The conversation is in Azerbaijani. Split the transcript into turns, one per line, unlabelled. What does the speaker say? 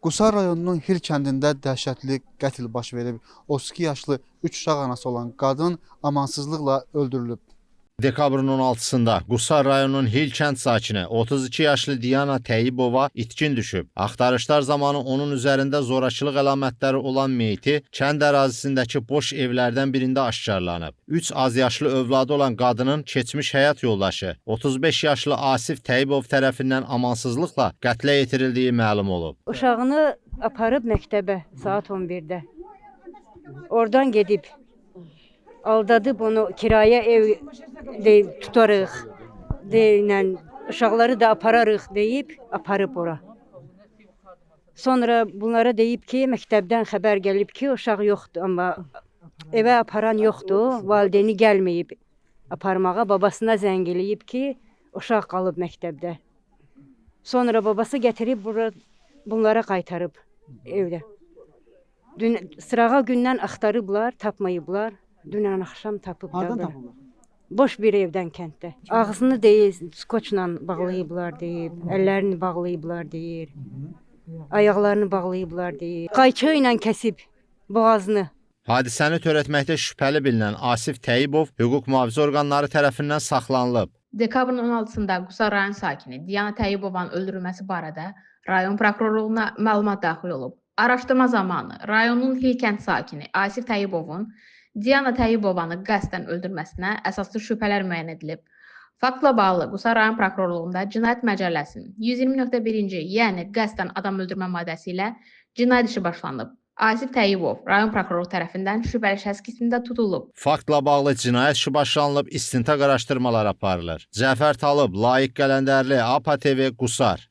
Qusar rayonunun Hil kəndində dəhşətli qətl baş verib. 32 yaşlı 3 uşaq anası olan qadın amansızlıqla öldürülüb.
Dekabrın 16-sında Qusar rayonunun Hil kənd sakini 32 yaşlı Diana Təyibova itkin düşüb. Axtarışlar zamanı onun üzərində zorakılıq əlamətləri olan meyiti kənd ərazisindəki boş evlərdən birində aşkarlanıb. 3 azyaşlı övladı olan qadının keçmiş həyat yoldaşı 35 yaşlı Asif Təyibov tərəfindən amansızlıqla qətlə yetirildiyi məlum olub.
Uşağını aparıb məktəbə saat 11-də. Oradan gedib aldadıb onu kirayə ev deyib tutarıq deyinlə uşaqları da apararıq deyib aparıb ora. Sonra bunlara deyib ki, məktəbdən xəbər gəlib ki, uşaq yoxdur, amma evə aparan yoxdur, valideyni gəlməyib aparmağa. Babasına zəng eləyib ki, uşaq qalıb məktəbdə. Sonra babası gətirib bura bunlara qaytarıb evdə. Dün sırağa gündən axtarıblar, tapmayıblar. Dünən axşam tapıblar.
Hardan
Bura.
tapılır?
Boş bir evdən kənddə. Ağzını deyir, skoçla bağlayıblar deyib, əllərini bağlayıblar deyir. Ayaqlarını bağlayıblar deyir. Qayçı ilə kəsib boğazını.
Hadisəni törətməkdə şübhəli bilinən Asif Təyibov hüquq mühafizə orqanları tərəfindən saxlanılıb.
Dekabrın 16-sında Qusar rayon sakini Diana Təyyibovanın öldürülməsi barədə rayon prokurorluğuna məlumat daxil olub. Araşdırma zamanı rayonun Hilkənd sakini Asif Təyyibovun Diana Təyyibovanı qəsdən öldürməsinə əsaslı şübhələr müəyyən edilib. Faktla bağlı Qusar rayon prokurorluğunda Cinayət Məcəlləsinin 120.1-ci, yəni qəsdən adam öldürmə maddəsi ilə cinayət işi başlanıb. Asif Təyyibov rayon prokurorluğu tərəfindən şübhəli şəxs qismində tutulub.
Faktla bağlı cinayət işi başlanılıb, istintaq araşdırmaları aparılır. Cəfər Talıb, Layiq Qələndərli, APA TV, Qusar.